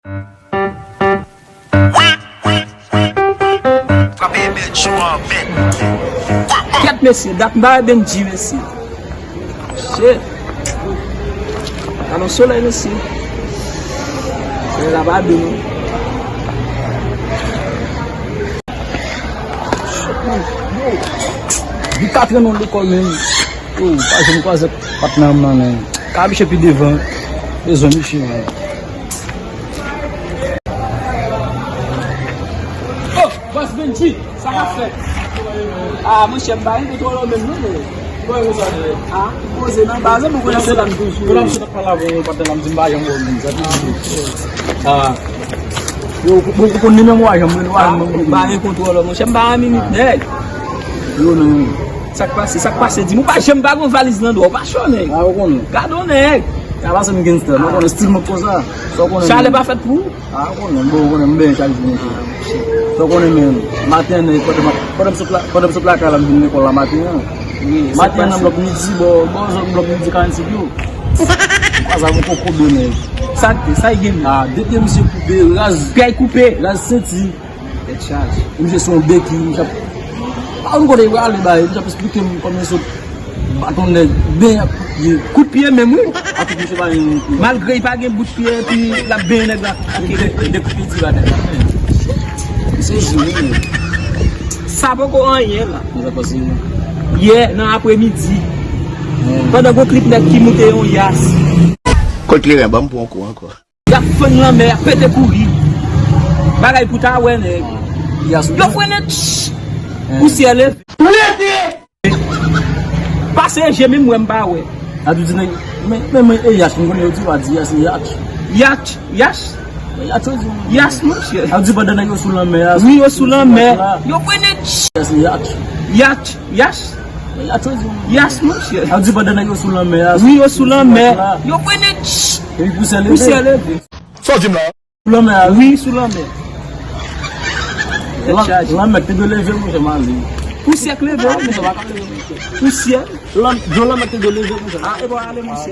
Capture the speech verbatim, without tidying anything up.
Frape bèt jou an bèt. Kèt mesye, dat m pa wè Bendji mesye. Shit. Gade yon solèy mesye. Solèy la pa dou non. Yo, di katren nan lekòl menm. Yo, pa janm kwaze patnè m nan men. Ka miche pi devan. Bezwen miche men. Oh, Bòs Benji, sa k ap fèt? Ah, monchè, m pa gen kontwòl ou menm non, men. Ah, poze nan baz, mwen konnen se la. Yo, ou konn nimewo a, janm rele w a, janm rele w a. M pa gen kontwòl ou, monchè, m pa gen minit, nèg. Yo, non. Sa k pase, sa k pase, di m, ou pa janm pa gen valiz nan dwa, ou pa cho, nèg. Ah, ou konnen. Gade yon nèg. Sa pase m gangsta, mwen konnen stil mwen konsa. Sa w konnen. Chalè pa fèt pou ou. Ah, ou konnen, bon, ou konnen, m benyen chak jou, monchè. Sa w konnen, men, maten an, pandan m, pandan m sot la, pandan m sot lakay la, m vin lekòl la maten an. Maten an, nan blòk midi, bò, bò, zòn blòk midi, karannsenk yo. Konsa, mwen poko koube, nèg. Sa k te, sa y gen? Ah, de pye misye koupe, raz. Pye koupe. Raz senti. Tèt chaje. Misye se yon beki, misye ap, pa konn kote l prale, bay, misye ap esplike m kòman l sot baton nèg, benyen ak kout pye. Kout pye menm, wi. Atik misye pa gen kout pye. Malgre l pa gen bout pye, epi l ap benyen nèg la ak kout pye. De, de kout pye di ba nèg la. Misye jwe, wi. Sa poko anyen la. Sa pase. Yè, nan apremidi. Hmm. Pandan gon klip nèg ki moute yon yas. Kot kleren, ban m pran yon kou ankò. Y ap fann lanmè, y ap pete kouri. Bagay pou ta wè, nèg. Yo frennen, tch! Pousyè leve. Pase je menm wè m pa wè. A di nèg, men, men, men, e yach, m konnen yo di, pa di yach, se yach. Yach, yach? Yach, yo di. Yach, monchè. A di pandan nèg yo sou lanmè a. Wi, yo sou lanmè. Yo frennen, tch! Yach, se yach. Yach, yach. Yach, monchè. A di pandan nèg yo sou lanmè a. Wi, yo sou lanmè. Yo frennen, tch! Epi pousyè leve. Pousyè leve. Sa w di m la? Sou lanmè a, wi. Wi, sou lanmè. Tèt chaje. Lanmè k te dwe leve, monchè, m ale. Pousyè k leve, monchè. Pousyè. Dlo lanmè k te dwe leve, monchè. Ah, e bon, ale, monchè.